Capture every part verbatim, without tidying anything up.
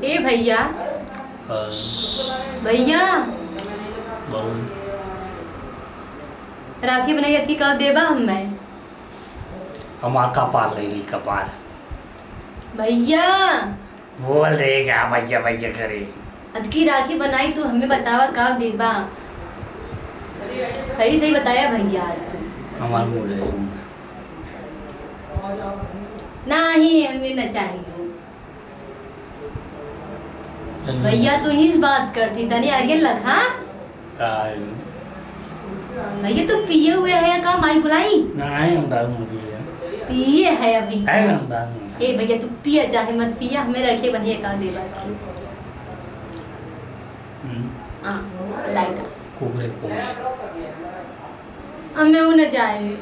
ए भइया। हाँ। भइया। बोल। राखी बनाई अतकी का देबा हम्मे? हमार कपार ले ली, कपार। भइया। बोल दे, का भइया भइया करे? अतकी राखी बनाई तू हम्मे बतावा का देबा? सही सही बताया भइया आज तू। हमार मूड है। नाही, हमें ना चाहिए। चल। भइया, तू ही से बात करती, तनी आर्यन लखा। का है? भइया, तू पिए हुए है या का? माई बुलाई? नहीं, हम दारू नहीं पिए। पिए है भइया। है ना, हम दारू नहीं। ए भइया, तू पिया चाहे मत पिया, हमें रखे बनिए का देवा। हम्म। हाँ, बताई दा। कुकुरे पूछ। हमें ऊ न जाए।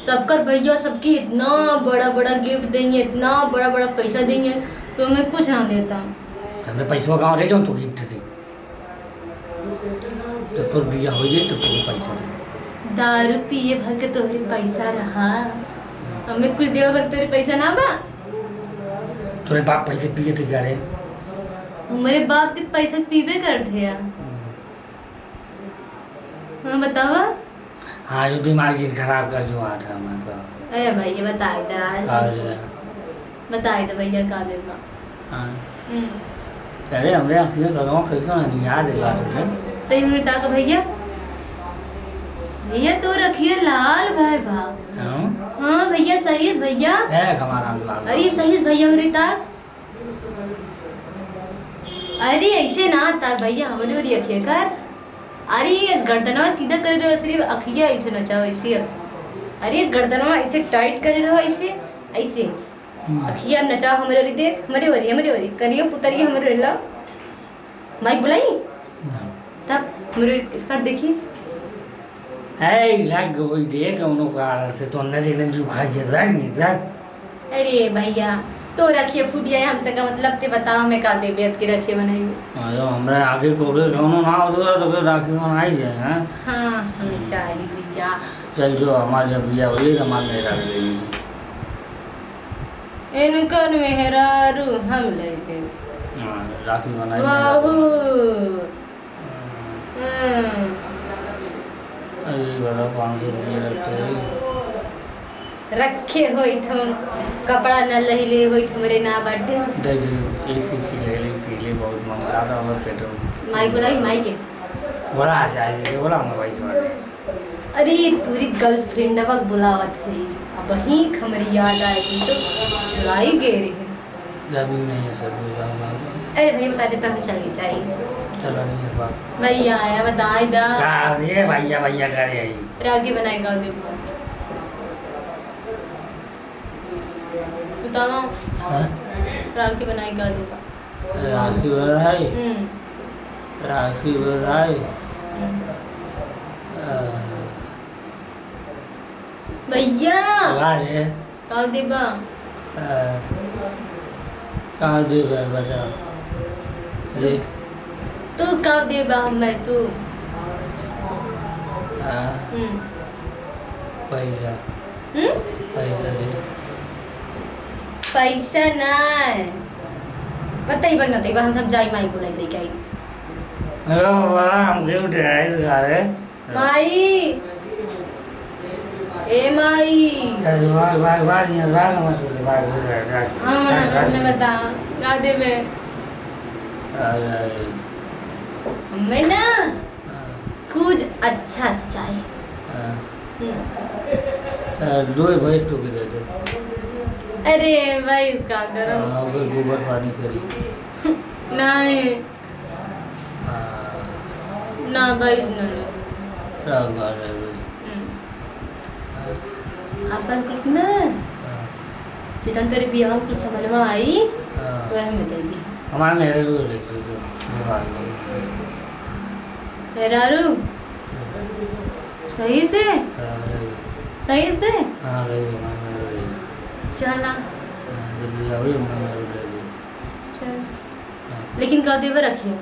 सबकर भइया सबके इतना बड़ा बड़ा गिफ्ट देंगे, इतना बड़ा बड़ा पैसा देंगे, तो हमें कुछ ना देता। तब तो पैसवा कहाँ रहे जौन तू गिफ्ट दे? जब तोर बिया हो जाए तब तोर पैसा दे। दारू पिए भर के तोहरे पैसा रहा, हमें कुछ देवे भर तोहरे पैसा ना बा। तोरे बाप पैसे पिए थे क्या रे? हमारे बाप के पैसा पीबे करते हैं। हाँ, बतावा। हाँ, जो दिमाग जिन खराब कर जो आ था, मतलब। अरे भाई, ये बताई दा आज। और बताई दा भइया, का देबा? हाँ। हम्म। अरे, हमरे अखिया गलवा कैसा है, याद है बात है। तो ये मेरे ताको भइया, भइया, तो रखिए लाल भाई बा। हाँ? हाँ भइया, सही है भइया। है हमारा लाल। अरे, सही है भइया, मेरे ताक। अरे, ऐसे ना ताक भइया, हमरे ओरी अखिया कर। अरे, ये गर्दनवा सीधा करे रहो, सिर्फ अखिया ऐसे नचाओ, ऐसे। अरे, गर्दनवा ऐसे टाइट करे रहो, ऐसे, ऐसे। हम्म। अखिया नचाओ, हमरे ओरी देख, हमरे ओरी, हमरे ओरी। करियो पुतरिया हमरे ओरी लाओ। माइक बुलाई? ना। तब हमरे ओरी कर देखी। ए, लग होई दे, कौनो कारण से तो न एकदम चुप खा गया, लग नहीं, लग। अरे भइया, तो रखिए फूट गया, हम तक मतलब ते बताओ, मैं का देबे अतके रखिए बनाई। अरे, हमरा आगे को के कौनो ना होत बा, तो फिर राखी बनाई जाए, हैं? हाँ, हमें चाहिए भइया। चल जो, हमार जब बिया होई, तो हमार मेहरारू देई। इनकर मेहरारू हम लेके। हाँ, राखी बनाई। बहुत। हम्म। अरे, वाला पाँच सौ रुपये रखे हैं। रखे होइत हम, कपड़ा न लहिले होइत हमरे ना बाटे। दे दे, एक शीशी ले ले, पी ले, बहुत मन लगा था, और पेट्रोल। माई बुलाई, माई के। बोला, आशा जी के बोला, हम भाई से बात है। अरे, तोरी गर्लफ्रेंडवा के बुलावत है, अब वहीं हमरी याद आए, से तो बुलाई गए रहे। जब भी नहीं है सर, बाबा, बाबा। अरे भाई, बता देता, हम चली जाई। चला नहीं है बाप। भइया आया, बताई दा। का रे भइया, भइया करे आई। राखी बनाई का देबो। बतावा। हाँ? राखी बनाई का देबो। राखी बनाई? हम्म। राखी बनाई? हम्म। आ। भइया। का रे? का देबा? आ, का देबा, बता। दे। तू का देबा हमें, तू? आ, हम्म। पैसा। हम्म? पैसा दे। पैसा ना है। बताइबा ना, बताइबा, हम, हम जाई माई को नहीं लेके आई। अरे बाबा, हम क्यों डराए जा रहे? माई, ए माई। अरे भाग, भाग, भाग, यहाँ भाग, मत बोले, भाग, भाग, भाग, भाग। हाँ, भाग, भाग। हमने बता, का देबे? अरे, अरे। हमें ना हाँ। कुछ अच्छा से चाहिए। हाँ। हम्म। अ, दो भैंस तो के दे दो। अरे भाई, का करो? हाँ, ओकर गोबर पानी करी। नहीं। हाँ। ना भाई, ना ले। राहुल बाहर है भाई। हम्म। हाँ। अपन कुछ ना। हाँ। चेतन, तोरे बियाह में कुछ समझ में आई? हाँ। वह हमें दे दी। हमारे मेहरारू को देख लो, जो, जो बात बोली। मेहरारू? हाँ। सही से? हाँ, रही। सही से? हाँ, रही, हमारे मेहरारू रही। चला। हाँ, जब बियाह हुई, हमारे मेहरारू ले ली। चल। हाँ। लेकिन का देबे रखिए। अरे,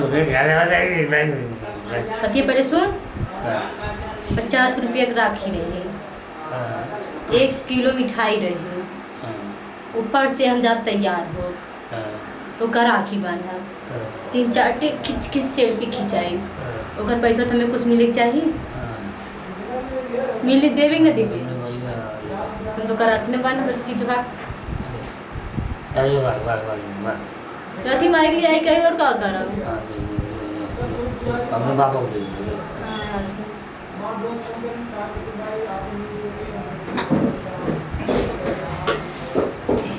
ओके, क्या देबे चाहिए? मैं, मैं पतिया पहले सुन। हाँ। पचास रुपया के राखी रही। हाँ। एक किलो मिठाई रही। हाँ। ऊपर से हम जब तैयार हो, हाँ। तो ओकर राखी बांधब। हाँ। तीन चार ठे खिच खिच selfie खिंचाई। हाँ। ओकर पैसा तो हमें कुछ मिले के चाही। हाँ। मिले देवे न देवे। अरे भैया। हम तो ओकर हाथ में बांधब कि जो है। अरे वाह, वाह, वाह, वाह। तो अथी माइक ले आई कहीं और का करब? हाँ, दे, दे, दे, दे। अपने बाबा को दे दीजिए। हाँ, अच्छा।